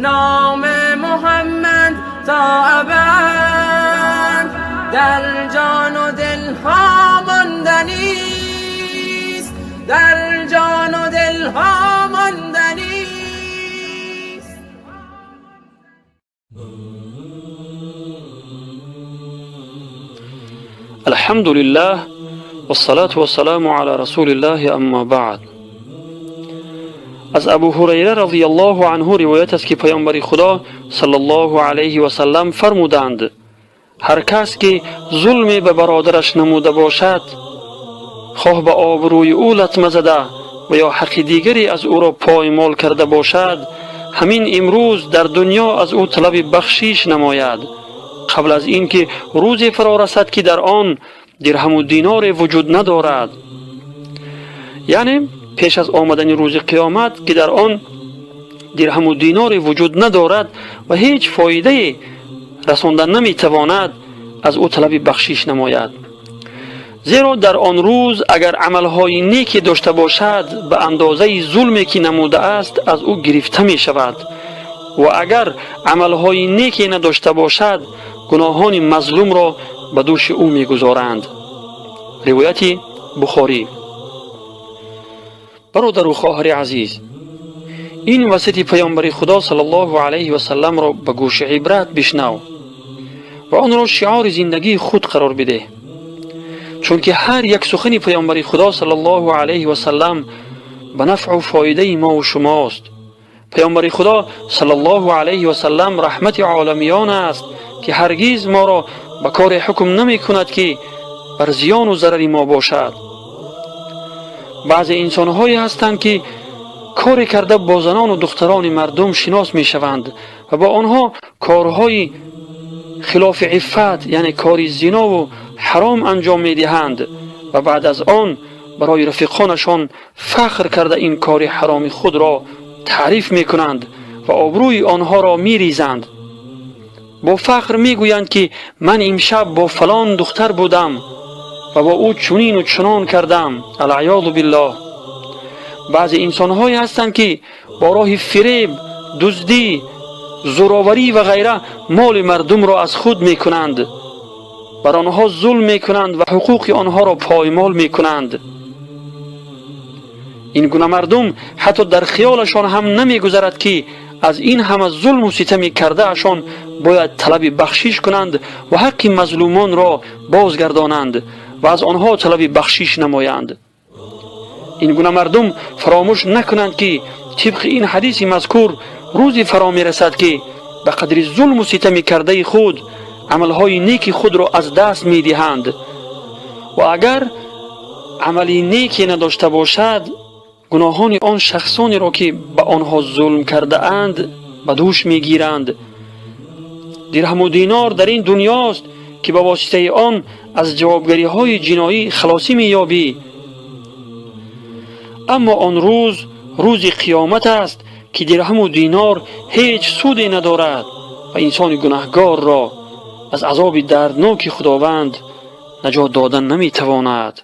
نام محمد تا ابد در جان و دلها ماندنیست، در جان و دلها ماندنیست. الحمد لله والصلاة والسلام على رسول الله اما بعد. از ابو هریره رضی الله عنه روایت است که پیامبر خدا صلی الله علیه و سلم فرمودند: هر کس که ظلمی به برادرش نموده باشد، خواه به آبروی او لطمه زده و یا حق دیگری از او را پایمال کرده باشد، همین امروز در دنیا از او طلب بخشیش نماید، قبل از اینکه روزی فرا رسد که در آن درهم و دینار وجود ندارد. یعنی پیش از آمدن روز قیامت که در آن درهم و دینار وجود ندارد و هیچ فایده رساندن نمیتواند، از او طلب بخشیش نماید. زیرا در آن روز اگر عملهای نیکی داشته باشد، به اندازه ظلمی که نموده است از او گرفته می شود و اگر عملهای نیکی نداشته باشد، گناهان مظلوم را به دوش او میگذارند. روایت بخاری. برادر و خواهر عزیز، این وصیت پیامبر خدا صلی الله علیه و سلم را به گوش عبرت بشنو و آن را شعار زندگی خود قرار بده، چون که هر یک سخن پیامبر خدا صلی الله علیه و سلم به نفع و فایده ما و شماست. پیامبر خدا صلی الله علیه و سلم رحمت عالمیان است که هرگز ما را به کار حکم نمی کند که بر زیان و ضرر ما باشد. بعضی انسانهایی هستند که کاری کرده با زنان و دختران مردم شناس می شوند و با آنها کارهای خلاف عفت، یعنی کاری زنا و حرام انجام می دهند و بعد از آن برای رفیقانشان فخر کرده این کار حرام خود را تعریف می کنند و آبروی آنها را می ریزند. با فخر می گویند که من امشب با فلان دختر بودم و با او چنین و چنان کردم، العیاذ بالله. بعضی انسانهایی هستند که با راه فریب، دزدی، زورآوری و غیره مال مردم را از خود می کنند، بر آنها ظلم می کنند و حقوق آنها را پایمال می کنند. این گونه مردم حتی در خیالشان هم نمی گذرد که از این همه ظلم و ستم کرده اشان باید طلب بخشش کنند و حق مظلومان را بازگردانند و از آنها طلب بخشش نمایند. این گونه مردم فراموش نکنند که طبق این حدیث مذکور روزی فرا می رسد که به قدر ظلم و ستم کرده خود عملهای نیک خود را از دست می دهند و اگر عمل نیکی نداشته باشد، گناهان آن شخصانی را که به آنها ظلم کرده اند به دوش می گیرند. درهم و دینار در این دنیاست که به واسطه آن از جوابگری های جنایی خلاصی می یابی، اما آن روز روز قیامت است که درهم و دینار هیچ سودی ندارد و انسان گناهگار را از عذاب دردناک خداوند نجات دادن نمی تواند.